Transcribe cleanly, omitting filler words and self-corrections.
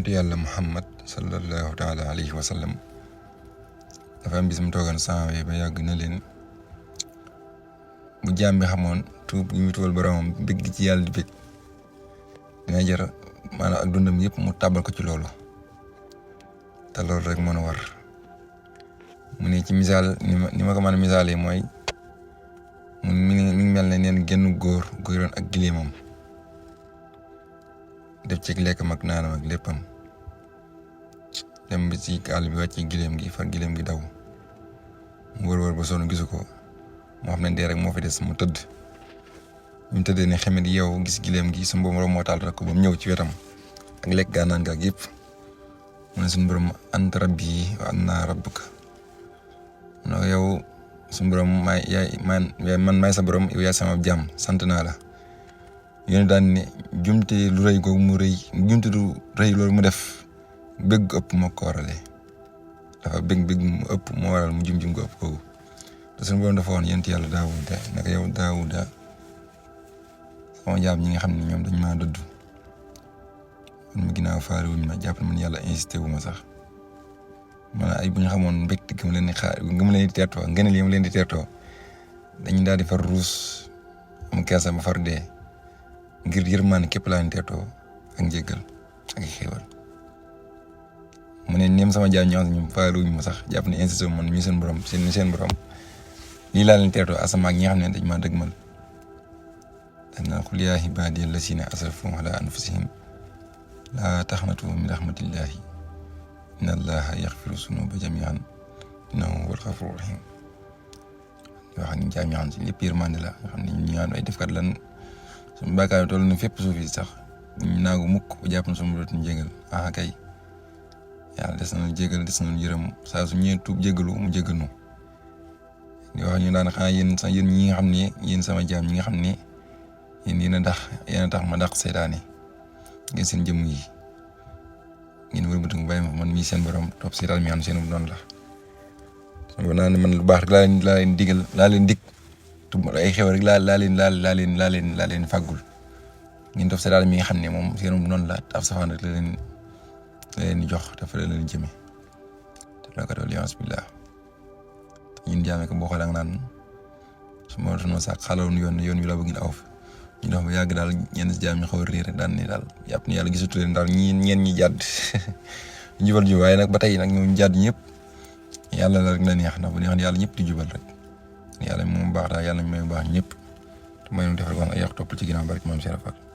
yonentu yàlla Muhammad sallallahu taala alayhi wa sallam dafa am bis mu toogoon saxaaba yi ba yàgg na leen bu jaam bi xamoon tuub gi mu tuubal boromam bëgg ci yàlla di bëgg dina jar maanaam ak dundam yëpp mu tàbbal ko ci loolu te loolu rek mën a war mu ne ci misaal ni ma ko mën a misaalee mooy mi ngi mel ne neen genn góor gu yoroon ak gileemam def ci lekkam ak naanam ak léppam dem bi ci àll bi wàcc gileem gi far gileem gi daw mu wër ba sonn gisu ko moo xam ne dee rek moo fi des mu tëdd mu tëddee ne xamet yow gis gileem gi suñu borom moo taal rek ko ba mu ñëw ci wetam ak lekk gaa naan ga ak yëpp mu ne suñu borom anta rabbi wa ana rabbuka mu ne yow suñu borom man maay sa borom yow yaa sama jàmm sant naa la yéen daan ne jumte lu rëy googu mu rëy jumte lu rëy loolu mu def bëgg ëpp moo ko waralee dafa bëgg mu ëpp moo waral mu jum ko ëpp googu te suñu borom dafa woon yéen yàlla Daawuda naka yow Daawuda sama jaam ñi nga xam ne ñoom dañ maa dëddu man ma ginnaaw faale wuñ ma jàpp man yàlla insisté wu ma sax man ay bu ñu xamoon mbégte gi mu leen di xaar gi mu leen di teertoo ngeen li mu leen di teertoo dañu daal di far ruus am kersa ba far dee ngir yërmaane képp laa leen teertoo ak njéggal ak xéewal mu ne ñoom sama jaam ñoo xam ne ñoom faale wuñ ma sax jàpp ne insisté wu man mii seen borom seen borom lii laa leen teertoo asama ak ñi nga xam ne dañ maa dëgmal dana qul yaa ibaadiya llaziina asrafu alaa anfusihim laa taqnatuu min rahmatillahi inna allaha yaxfiru zunuuba jamii'an innahu huwal gafuuru rahiim yoo xam ne jaam ñoo xam ne si lépp yërmande la nga xam ne ñi nga xam ne ay defkat lan suñu bàkkaar toll na fépp suuf yi sax ñu naagu mukk ba jàpp na suñu dootuñu jégal kay yàlla des na jégal des na yërëm saa su ñëwee tuub jégalu mu jégal nu di wax ñu daan xanaa yéen ñi nga xam ne yéen sama jaam ñi nga xam ne yéen a tax ma dàq seytaane ngeen seen jëmm yi ngeen wëlbatiku bàyyi ma man mii seen borom topp seytaane mi xam seen noonu la. kon naa ne man lu baax rek laa leen digal laa leen dig ay xew rek laa leen fàggul ngeen topp seytaane mi nga xam ne moom seen noonu la taaf safaan rek la leen di jox dafa la leen jëmee te loo ko doon liance billah ñun jaame ko boo xoolee ak naan su ma doon sax xaloon yoon wi la bëgg aw ñu dox ba yàgg daal ñenn si jaam ñu xaw a réer daan ni daal yàpp ni yàlla gisatu leen daal ñeen ñi jàdd jubal ju waaye nag ba tey nag ñoom jàdd ñëpp yàlla la rek la neex ndax bu neexoon yàlla ñëpp di jubal rek yàlla moom baax daal yàlla may baax ñëpp te may nu defal ko ay yàq topp ci ginnaaw barke maam Cheikh Fall